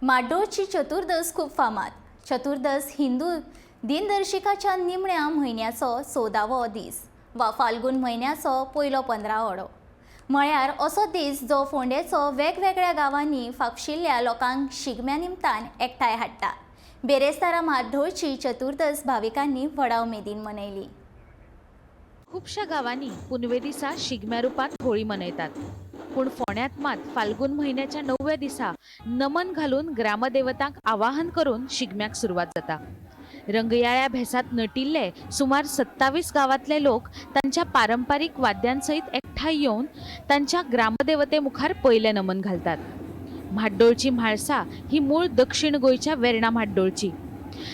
म्हाड्डोळची चतुर्दस खूब फामाद. चतुर्दस हिंदू दिनदर्शिकाच्या निमण्या म्हयन्याचो 14वो दीस वा फाल्गुन म्हयन्याचो पयलो 15वडो, म्हळ्यार असो दीस जो फोंडेचो वेगवेगळ्या गांवांनी फापशिल्ल्या लोकांक शिगम्या निमतान एकठांय हाडटा. बेरेस्तारा म्हाड्डोळची चतुर्दस भाविकांनी व्हडा उमेदीन मनयली. खुबश्या गांवांनी पुनवे दिसा शिगम्या रुपान होळी मनयतात, पूण फोंड्यांत मात फाल्गुन म्हयन्याच्या 9व्या दिसा नमन घालून ग्रामदेवतांक आवाहन करून शिगम्याक सुरवात जाता. रंगयाळ्या भेसांत नटिल्ले सुमार 27 गांवांतले लोक तांच्या पारंपारीक वाद्यांसयत एकठांय येवन तांच्या ग्रामदेवते मुखार पयलें नमन घालतात. म्हाड्डोळची म्हाळसा ही मूळ दक्षिण गोंयच्या वेर्णा म्हाड्डोळची.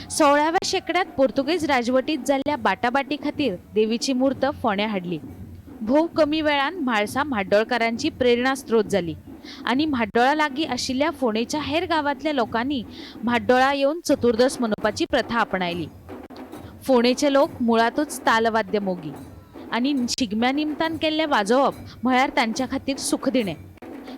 16व्या शेंकड्यांत पोर्तुगेज राजवटीत जाल्ल्या बाटाबाटी खातीर देवीची मूर्त फोंड्या हाडली. भोव कमी वेळान म्हाळसा म्हाड्डोळकारांची प्रेरणा स्त्रोत जाली आनी म्हाड्डोळा लागीं आशिल्ल्या फोंडेच्या हेर गांवांतल्या लोकांनी म्हाड्डोळा येवन चतुर्दस मनोवपाची प्रथा आपणायली. फोंडेचे लोक मुळांतूच तालवाद्य मोगी आनी शिगम्या निमतान केल्लें वाजोवप म्हळ्यार तांच्या खातीर सुखदिणें.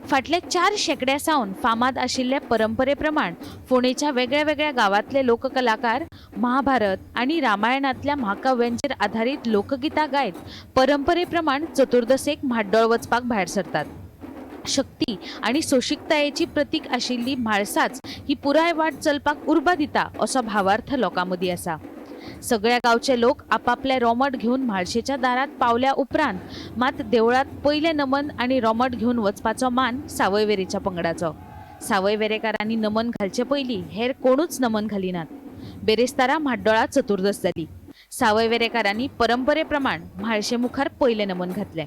फाटल्या 4 शेंकड्या सावन फामाद आशिल्ले परंपरे प्रमाण फोंडेच्या वेगळ्या वेगळ्या गांवांतले लोककलाकार महाभारत आनी रामायणांतल्या महाकाव्यांचेर आधारीत लोकगितां गायत परंपरे प्रमाण चतुर्दशेक म्हाड्डोळ वचपाक भायर सरतात. शक्ती आनी सोशिकतायेची प्रतीक आशिल्ली म्हाळसाच ही पुराय वाट चलपाक उर्बा दिता असो भावार्थ लोकां मदीं आसा. सगळ्या गांवचे लोक आपापले रोमट घेवन म्हाळशेच्या दारात पावल्या उपरांत मात देवळात पयलें नमन आनी रोमट घेवन वचपाचो मान सावयवेरेच्या पंगडाचो. सावयवेरेकारांनी नमन घालचे पयलीं हेर कोणूच नमन घालिनात. बेरेस्तारा म्हाड्डोळा चतुर्दस जाली. सावयवेरेकारांनी परंपरे प्रमाण म्हाळशे मुखार पयलें नमन घातलें.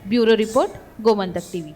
Bureau report, Gomantak TV.